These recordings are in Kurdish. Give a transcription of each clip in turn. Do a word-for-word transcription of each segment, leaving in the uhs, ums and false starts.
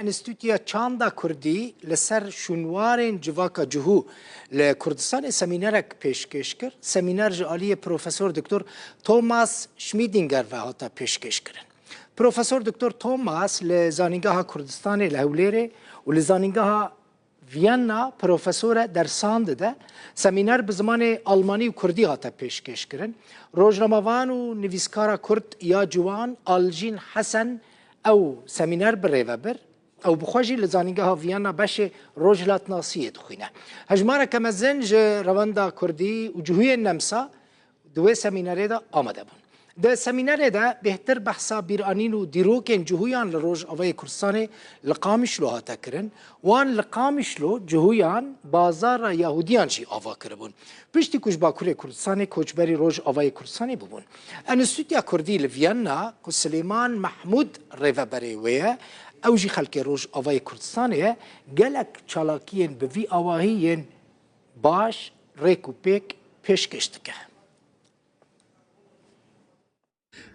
Enstîtuya Çanda Kurdî li ser şûnwarên civaka cihû li Kurdistanê semînerek pêşkêş kir. Semîner ji aliyê Profesor Doktor Thomas Schmidinger ve hate pêşkêş kirin. Profesor Doktor Thomas li Zanîngeha Kurdistanê li Hewlêrê û li Zanîngeha Viyana profesor e, dersan dide. Semîner bi zimanê almanî û kurdî hate pêşkêş kirin. Rojnamevan û nivîskara kurd ya ciwan Aljîn Hesen ew semîner bi rê ve bir. Ew bi xwe jî li Zanîngeha Viyana beşê rojhilatnasiyê dixwîne. Hejmareke mezin ji rewenda kurdî û cihûyên nemsa di wê semînerê de amade bûn. Di semînerê de bêhtir behsa bîranîn û dîrokên cihûyan li Rojavayê Kurdistanê li Qamişlo hate kirin. Wan li Qamişlo cihûyan bazara Yahûdiyan jî ava kiribûn. Piştî ku ji Bakurê Kurdistanê koçberî Rojavayê Kurdistanê bûbûn. Enstîtuya Kurdî li Viyana ku Silêman Mehmûd rêveberê wê ye, ew jî xelkê Rojavayê Kurdistanê ye, gelek çalakiyên bi vî awahî yên baş, rêk û pêk pêşkêş dike.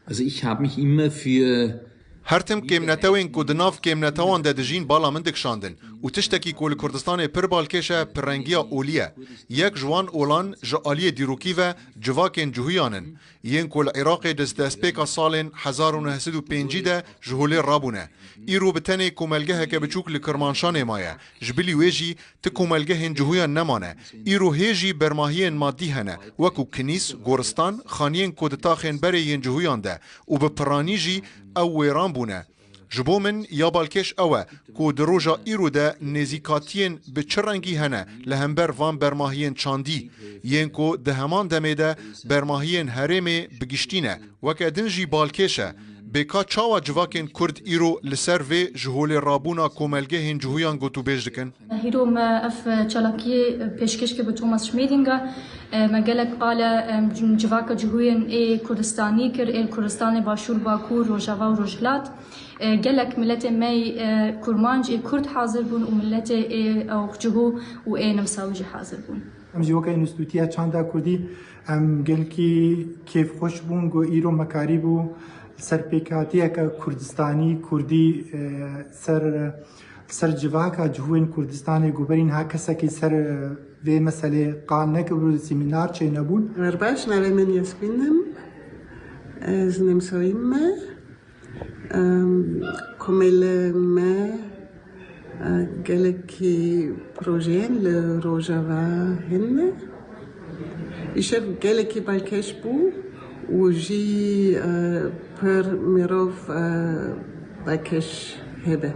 Also ich habe mich immer für Her tim kêmnetewên ku di nav kêmnetewan de dijîn bala min dikişandin û tiştekî ku li Kurdistanê pir balkêş e, pirrengiya olî ye. Yek ji wan olan ji aliyê dîrokî ve civakên cihûyan in, yên ku li Iraqê di destpêka salên hezar û neh sed û pêncî de ji holê rabûne. Îro bi tenê komelgeheke biçûk li Kirmanşanê maye. Ji bilî wê jî ti komelgehên cihûyan nemane. Îro hê jî bermahiyên madî hene, wekû kinîs, goristan, xaniyên ku di taxên berê yên cihûyan de û bi piranî jî ew wêran bûne. Ji bo min ya balkêş ew e ku di roja îro de nêzîkatiyên bi çi rengî hene li hember van bermahiyên çandî, yên ku di heman demê de bermahiyên herêmê bi giştî ne. Weke din jî balkêş e. Bê ka çawa civakên Kurd îro li ser vê ji holê rabûna komelgehên cihûyan gotûbêj dikin? Hîro me ev çalakiyê pêşkêş kir bi Thomas Schmidinga. Me gelek qale civaka cihûyên ê Kurdistanî kir, ê Kurdistanê Başûr, Bakur, Rojava û Rojhilat. Gelek miletê me yê kurmanc ê Kurd hazir bûn û miletê ê ew cihû û ê nimsawî jî hazir bûn. Em jî weke Înstîtuya Çanda Kurdî, em gelkî kêfxweş bûn ku îro me karîbû ser pêkhatiyeke Kurdistanî, Kurdî, e, ser, ser civaka cihûyên Kurdistanê ku berî niha kesekî ser, e, vê meselê qal nekiribû, semînar çênebûn. Her baş, navê min Yasmîn in. Ez nemsawî me. Em, komele me, e, gelekî projeyên li Rojava hene. Îşev gelekî balkêş bû û jî, e, pir mirov, e, balkêş hebe.